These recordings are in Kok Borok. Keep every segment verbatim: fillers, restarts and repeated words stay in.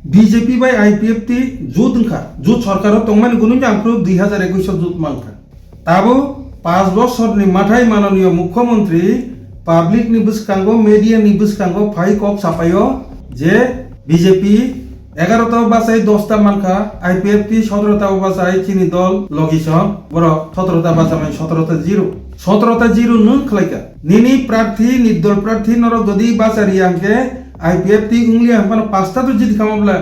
B J P bai I P F T jut wngkha, jut sorkaro tongmani gunui ang phuru dui hazar ekwis o jut mankha. Tabo panch bosorni mathai manoniyo mukhyamantri public ni bwskango, media ni bwskango phai kok sapaio je B J P egarota bachai dosta mankha, I P F T sotrota bachai chini dol logi song borok sotrota bachamani sotrota zero, sotrota zero nwng khlaikha. Nini prarthi, nirdol prarthi norok jodi bachari hwnkhe I P F T wngliya hwnphano pasta to jiti khamabla.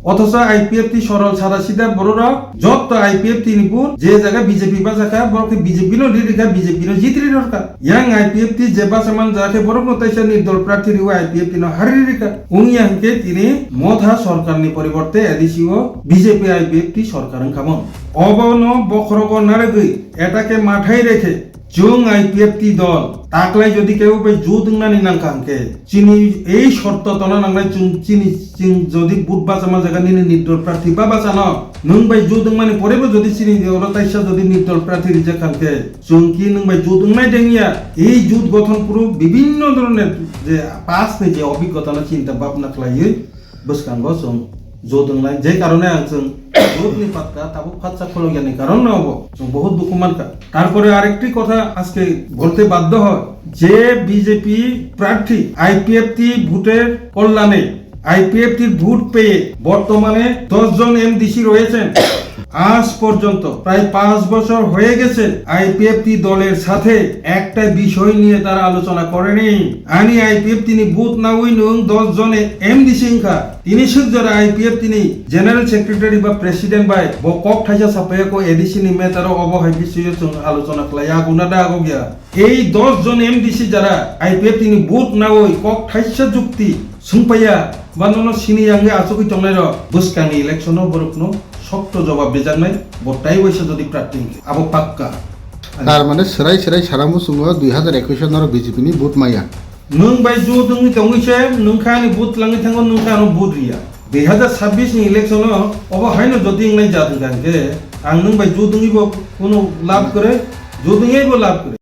Othocho I P F T sorol sada sida bororok jotto I P F T ni vote je jaga B J P bachakha borok khe B J P no ririkha, B J P no jitri rorkha. Yang I P F T je bachaman jaga khe borok no taisa nirdol prarthi riwi I P F T no hari ririkha. Wngya hwnkhe tini Motha sorkar ni poriborte A D C o B J P I P F T sorkar wngkha mon. Obono bokhorogo narwgwi eta khe mathai rekhe chwng I P F T dol taklai jodi kebo bai jut wngnani nangkha hwnkhe chini ei shorto tona nangnai chwng chini chwng jodi vote bachama jaga nini nirdol prarthi ba bachano nwng bai jut wngmani porebo jodi chini oro taisa jodi nirdol prarthi rijak kha hwnkhe chwng ki nwng bai jut wngnai dengya ei jut gothon phuru bibinno dhoroner je past ni je obhiggota no chinta bhabna khlaiwi bwskango chwng jut wngnai, je karone ang chwng jut ni patka tabuk phatsa khulok yani karon no obo chwng bohut dukhu mankha. তারপরে আরেকটি কথা আজকে বলতে বাধ্য হয় যে বিজেপি প্রার্থী আইপিএফটি ভোটের কল্যাণে আইপিএফটির ভোট পেয়ে বর্তমানে দশ জন এমডিসি রয়েছেন। আজ পর্যন্ত প্রায় পাঁচ বছর হয়ে গেছে আইপিএফটি দলের সাথে একটা বিষয় নিয়ে তারা আলোচনা করেনি। Ani IPFT ni vote nawi nwng dos jon MDC wngkha. Tini swk jora IPFT ni General Secretary ba President bai bo kok thaisa sapaiya ko ADC ni matter o obo hai bisoyo chwng alochona khlai ya, guna da agok ya. Ei dos jon MDC jara IPFT ni vote nawi kok thaisa jukti swngpaiya ba nono sini yang achugwi tongnai rok bwskang ni election o borok no sokto jawab rijaknai, bo tai waisa jodi prarthi hwnkhe abo pakka. Tar mane swrai swrai sana muchungo dui hazar ekwis o norok BJP ni vote maya. Nwng bai jut wngwi tongwi se, nwng kha ani vote langwi thango, nwng kha ano vote riya. Dui hazar sabbish ni election o obo haino jodi wngnai jat hwnkha hwnkhe, ang nwng bai jut wngwi bo kuno lab kwrwi, jut wngwi bo lab kwrwi.